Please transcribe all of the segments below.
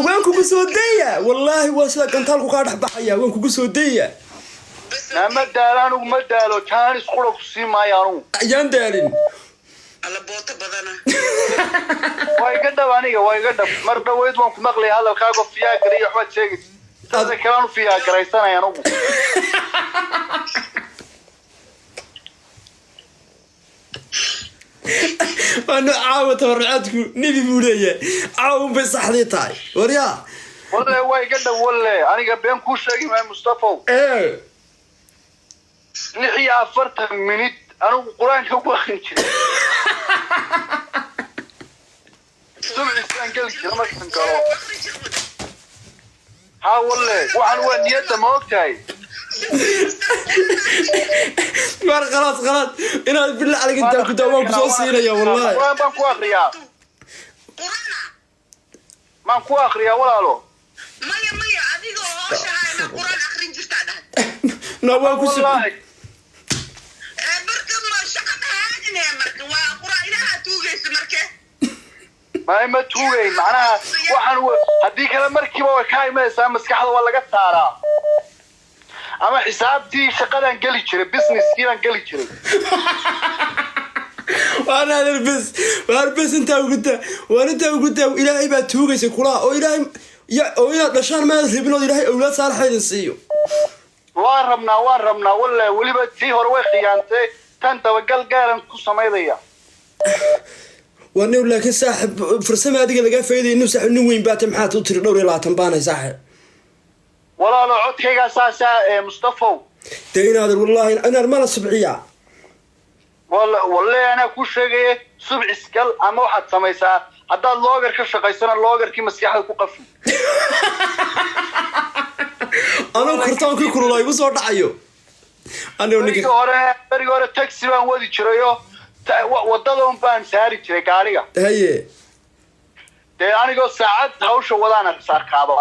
Waan kugu soo daya, wallaahi waa sida gantaalku kaa dhex baxaya. Waan kugu soo daya. Naa, ma daalo anigu, ma daalo. Jaanis qura ku sii maayo anugu. Ayaan daalin. Alla, booto badana. Waa iga dhab aniga, waa iga dhab. Mar dhaweyd waan ku maqlaya hadalkaago fiyaagara iyo waxbaad sheegaysa. Sada kalaan u fiyaagaraysanaya anugu. Waanu caawa tabarucaadku nebi buu leeyahay, caawa unbay saxdii tahay, waryaa. Walle waa iga dhab, walle aniga been kuu sheegi maayo, Mustafow. Ee. 46 minid anigu Qur-aanka ku akrin jiray, subcisaan geli jira markaan galo. Ha, walle waxaan waa niyadda, ma og tahay? War khalaas, khalaas, inaad billah calayk intaa ku daa, waan kusoo siinaya wallahi. Qur-aan baan ku akriyaa. Qurana. Maan ku akriyaa, walaalo? Maya, maya, adigoo hoosha hayna Quraan akrin jirtaa dhahay. Na waan ku Wallahi. Ee marka ma shaqa mahaadine, marka waa Quraan Ilaaha tuugaysa marke. Ma tuugayn, macnaha waxaan haddii kale markiiba way kaa imanaysaa maskaxda, waa laga saaraa. Ama xisaabtii shaqadaan geli jiray, businesskii baan geli jiray. Waan adeer, bes waan bes, intaa ugu daa, waan intaa ugu daa. Ilaahay baa tuugaysa kulaha oo Ilaahay ya oo inaad dhashaan maad rabin ood Ilaahay awlaad saalaxa idin siiyo. Waan rabnaa, waan rabnaa walle. Weliba tii hore way khiyaantay, tan dabagal gaaran ku samaydaya. Waa nin, laakiin saaxib farsame adiga lagaa faa'iidaya. Nin saaxib, nin weyn baata, maxaad u tiri 24 baanay, saaxib? Walaalo, codkaygaa saasaa ee Mustafow. Dee inaad wallahi inaad mala subciyaa. Walle, walle anaa kuu sheegaya, subcis gal ama waxaad samaysaa, haddaad loogar ka shaqaysana loogarkii maskaxda ku qafi. Anuu kartoonkii kulula igu soo dhacayo anigu. Berigi ninka hore, berigi hore taxi baan wadi jirayo, wadada un baan saari jiray gaariga. Haye. Dee anigoo saacad hawsha wadaan saarkaaba.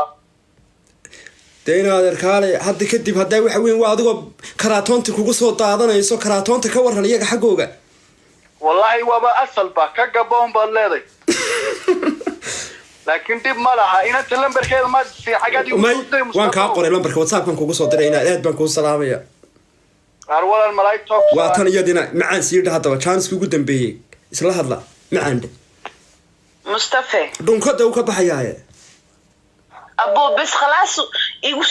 Dee inaad erkaale, hadda kadib haddaa waxa weyn waa adigoo karaatoonta kugu soo daadanayso. Karaatoonta ka waran iyaga xaggooga? Wallaahi waaba asalba ka gaboon baad leeday, laakiin dhib ma laha. Inanta lambarkeeda ma si xagaad igu may soo diray? Waan kaa Mustafa? Qoray lambarka WhatsAppkan kugu soo diray. Inaad aad baan kuu salaamaya. Qaar walaal malaa'igta ku Waa tan iyadina macaan siidha. Haddaba jaaniska ugu dambeeyey isla hadla, macaan dhe. Mustafe. Dhunkada uu ka baxayaaye. Abuu, bes, khalaas, igu